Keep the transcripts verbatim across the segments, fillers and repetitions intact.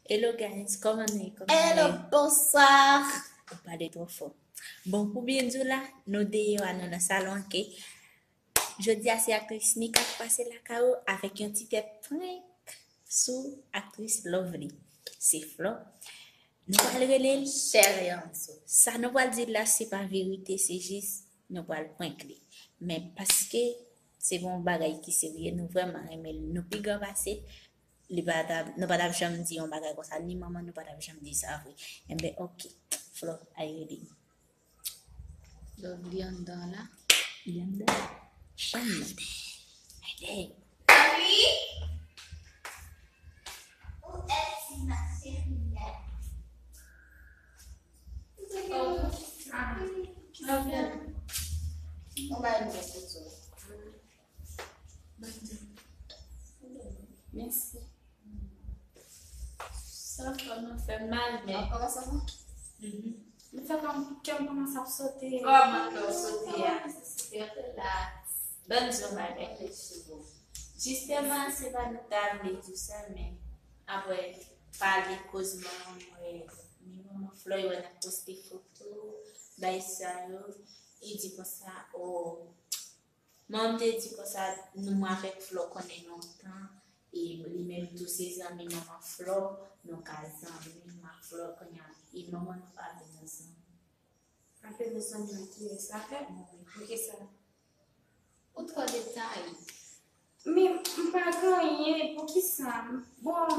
Hello guys, kòman nou ye? Kòman nou ye? Hello, bonswa. Ou pale twò fò. Bon, pou byen di w la, nou deyò a, nou nan salon an, ke jodi a se aktris Mika k pase lakay ou avèk yon ti tèt prank sou aktris Lovely. Se Flò. Nou pral rele l. Cheri anso. Sa nou pral di la, se pa verite, se jis nou pral prank li. Men paske se yon bagay ki serye, nou vrèman renmen l, nou pi gran pase l, li pa t ap, nou pa t ap janm di yon bagay konsa, ni manman nou pa t ap janm di sa vre. Enben, oke. Flò, ay rele. Donk, li anndan la. Li anndan. Chanm nan. Ay, ay. Papi! Où est ma chérie? On va aller. Mèsi. Sa fè mwen fè mal, men. An kòmanse avan? Mhm. Mwen fè kòm kè m kòmanse ap sote. Kòman kè w sote a? Kòmanse sote, relaks. Ban m di yon bagay. Jistèman, se pa nou ta vle di sa, men apre pale koz manman mwen, ni manman Flò, yo wè n ap poste foto, bay sa yo, li di konsa, o, manman m te di konsa, nou mwen avèk Flò konnen lontan, e li menm tou se zanmi manman Flò, nou ka zanmi, mwen ak Flò kounye a, e manman nou pa vle nou zanmi. Pa vle nou zanmi ak kiyès? Avèk mwen, poukisa? Ou twò detay. Men, m pa gen anyen, poukisa? Bon,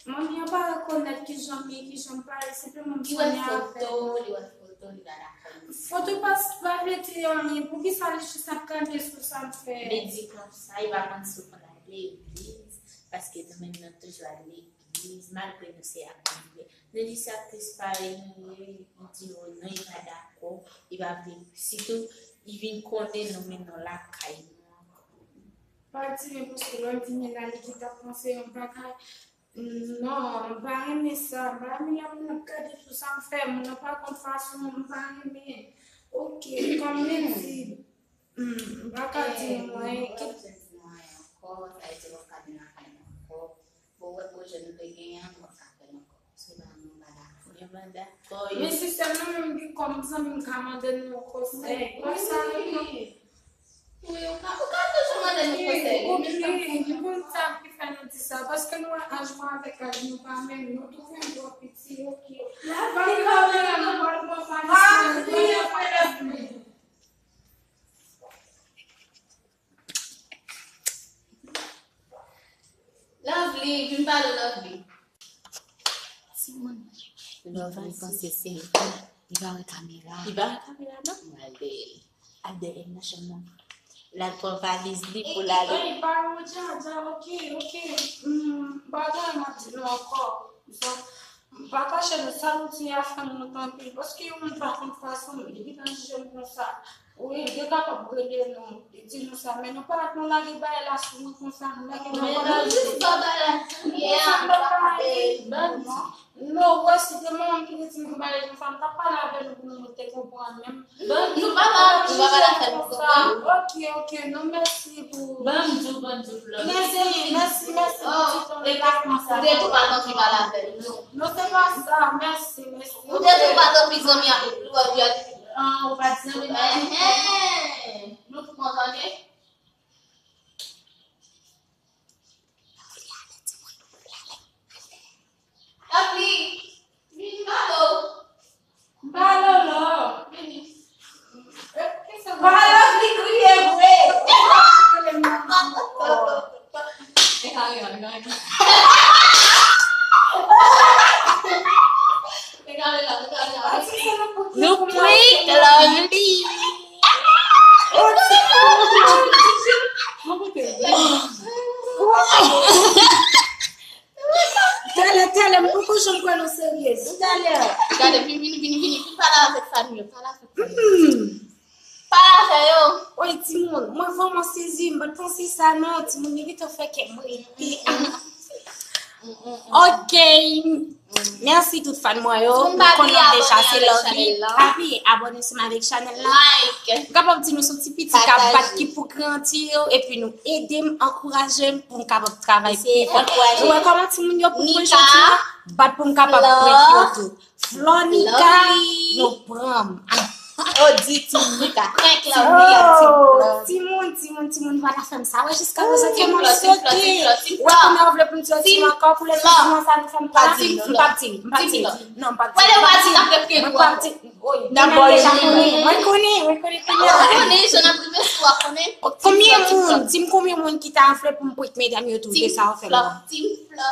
manmi an pa rekonèt kijan m ye, kijan m parèt, senpleman m Li wè sonje foto, avèk li wè foto, li pa dakò. Foto pa, pa vle di anyen, poukisa li jis ap kanpe sou sa m fè? Li di konsa, li pa konn si w konn al legliz, paske nou menm nou toujou al legliz, malgre nou se aktris. Nou di se aktris parèy nou ye, li di o non, li pa dakò, li pa vle, sitou, li vin konnen nou, men nou lakay nou ankò. Pa di men paske lè m vini la, li gentan panse yon bagay. Non, m pa renmen sa. M pa renmen lè moun ap gade sou sa m fè. Moun nan pa konn fason m, m pa renmen. Oke, kòm m di, hmm, m pa ka di mwen. Ou pa bezwen di mwen ankò, sa vle di w ap ka vin lakay mwen ankò. Bon, wè pwojè nou te genyen an, nou p ap ka fè l ankò. Se pa nou pa dakò. Yo pa dakò, yo. Men sistèm nan menm gen kòm zanmi m ka mande nou yon konsèy. Wi, wi. Wi, ou ka, ou ka toujou mande nou konsèy. Wi, men oke, nou konn sa ki fè nou di sa. Paske nou wè aj mwen avèk aj nou pa menm, nou tou fè m twò piti, oke. Pa gen pwoblèm, nou pral pran pa Lovely, vin pale Lovely. Timoun. Lovely panse se li pa wè kamera. Li pa wè kamera, non? Al dèyè l. Al dèyè l nan chanm nan. L al pran valiz li pou l ale. Ey, ey, pa yon djadja, oke, oke. Hmm, pa gen anyen m ap di nou ankò. M pa kache nou, sa nou di a fè m wont anpil, paske yon moun pa konn fason m, li gentan jije m konsa. Wi, li te kapab rele nou, li di nou sa, men nou pa, nou lage bagay la sou nou konsa, nou lage bagay la sou nou. Konsa, nou pa ale, non. Nou, wè, si te manman m ki te di m bagay konsa, m t ap pale avè nou pou nou te konprann menm. Ban nou pa ba, nou pa ba la fè nou konprann. Oke, oke, non, mèsi pou. Ban m di w, ban m di w, Flò. Mèsi, mèsi, mèsi pou ti tan. Ou te tou pa tanpi pale avè l, non. Non, se pa sa, mèsi, mèsi. Ou te tou pa tanpi zanmi avè l, ou wè, ou wè. Ah, ou pa di zanmi nan. Enhen. Nou kontan, tande? Lovely, vini, m pale w. M pale w, Lò. Vini. Pale w, li kriye vre. Nou prank Lovely. Talè, talè, m poko janm kwè nan serye. Talè. Gade, vini, vini, vini, vini, vini pale avèk fanmi yo, pale avèk fanmi yo. Pale avè yo. Oy, timoun, mwen vrèman sezi, m pa t panse sa non, timoun, li gentan fè kè m rete. Ok. Mèsi tout fan mwen yo. Nou konn nou deja se Lovely. Pa bliye abòne ansanm avèk chanèl la. Like. M kapab di nou se yon ti pitit k ap bat ki pou grandi yo, epi nou ede m, ankouraje m pou m kapab travay pi fò. Nou wè kòman timoun yo pou mwen jodi a? Bat pou m kapab prank yo tou. Flò Nika, yo pran m. Oh, di Team Nika. Prank la. Oh, timoun, timoun, timoun, pa ta fè m sa. Wè, jiska prezan, ke m ap sote. Wè, kounye a w vle pou m di yon ti ankò, pou lè ti mwen sa nou fè m pa. M p ap di, m p ap di. Non, m p ap di. Wè, lè w pa di, n ap repete. M p ap di. Mwen deja konnen, mwen konnen, mwen konnen kounye a. Konnen, jan n ap rive sou a, konnen. Konbyen moun, di m konbyen moun ki ta vle pou m prank medam yo tou, de sa w fè m la. Team Flò.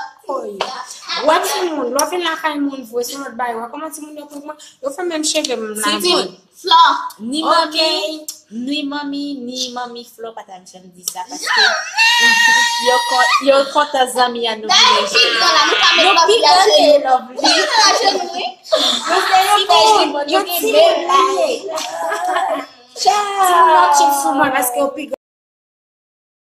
Wè timoun, lè w vin lakay moun vre, se yon lòt bagay. Wè kòman timoun yo prank mwen, yo fè menm cheve m la. Timoun, Flò. Ni manmi, ni manmi, ni manmi Flò pa ta janm di sa, paske yo kon- yo kontan zanmi a nou vin jwe. Nou pigante, lovely. Yo timoun, yo timoun. Timoun yo tchip sou mwen paske yo pigante.